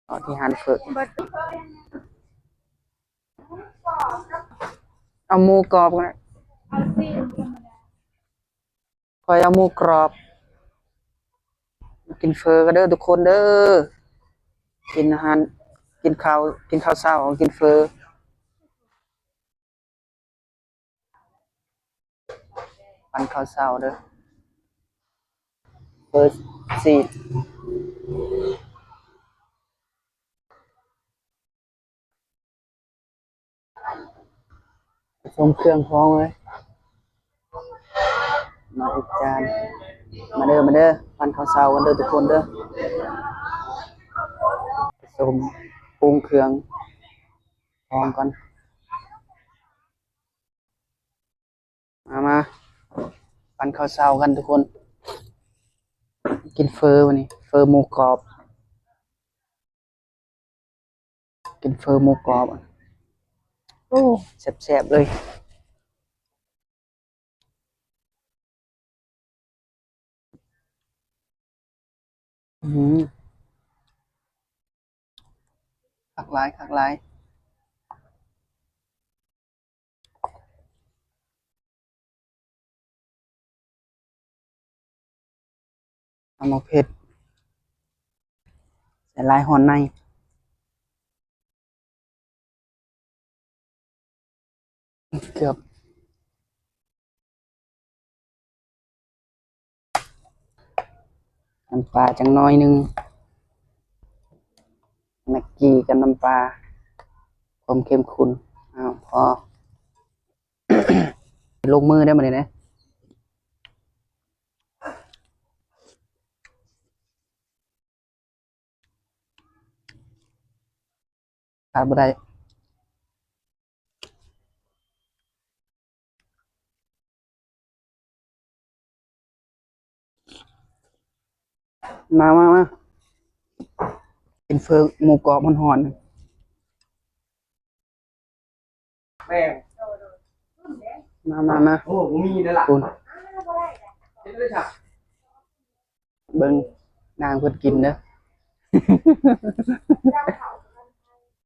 ເອົາທີ່ຮ້ານເຝີ ເອົາໝູກອບກໍໄດ້. ຂ້ອຍເອົາໝູກອບ. ກິນເຝີກັນເດີທຸກຄົນເດີ. ກິນອາຫານ ກິນເຂົ້າ ກິນເຂົ້າເຊົ້າ ກິນເຝີ. ປັ້ນເຂົ້າເຊົ້າເດີ. ເປີດຊີດ ປະສົມເຄື່ອງພ້ອມເລີຍ. ມາອີກຈານ. ມາເດີ ມາເດີ. ປັ້ນເຂົ້າເຊົ້າກັນເດີທຸກຄົນເດີ. ປະສົມປຸງເຄື່ອງພ້ອມກ່ອນ. ມາ ມາ ປັ້ນເຂົ້າເຊົ້າກັນທຸກຄົນ. ກິນເຝີມື້ນີ້ ເຝີໝູກອບ. ກິນເຝີໝູກອບ. ໂອ້ ແຊບໆເລີຍ. ອືມ ຄັກຫຼາຍ ຄັກຫຼາຍ. ເອົາໝາກເຜັດ ໃສ່ຫຼາຍຮ້ອນໃນ. ເກືອບ ນ້ຳປາຈັກໜ້ອຍໜຶ່ງ ແມັກກີກັບນ້ຳປາ ຄວາມເຂັ້ມຂຸ້ນ. ອ້າວ ພໍ ລົງມືໄດ້ມື້ນີ້ເດ້. ຂາດບໍ່ໄດ້. ມາ ມາ ມາ ກິນເຝີໝູກອບຮ້ອນໆ. ແມ່ນ ມາ ມາ ມາ. ໂອ້ ບໍ່ມີແລ້ວລະ ເຮັດໄດ້ຊະ. ເບິ່ງນາງເພິ່ນກິນເດີ.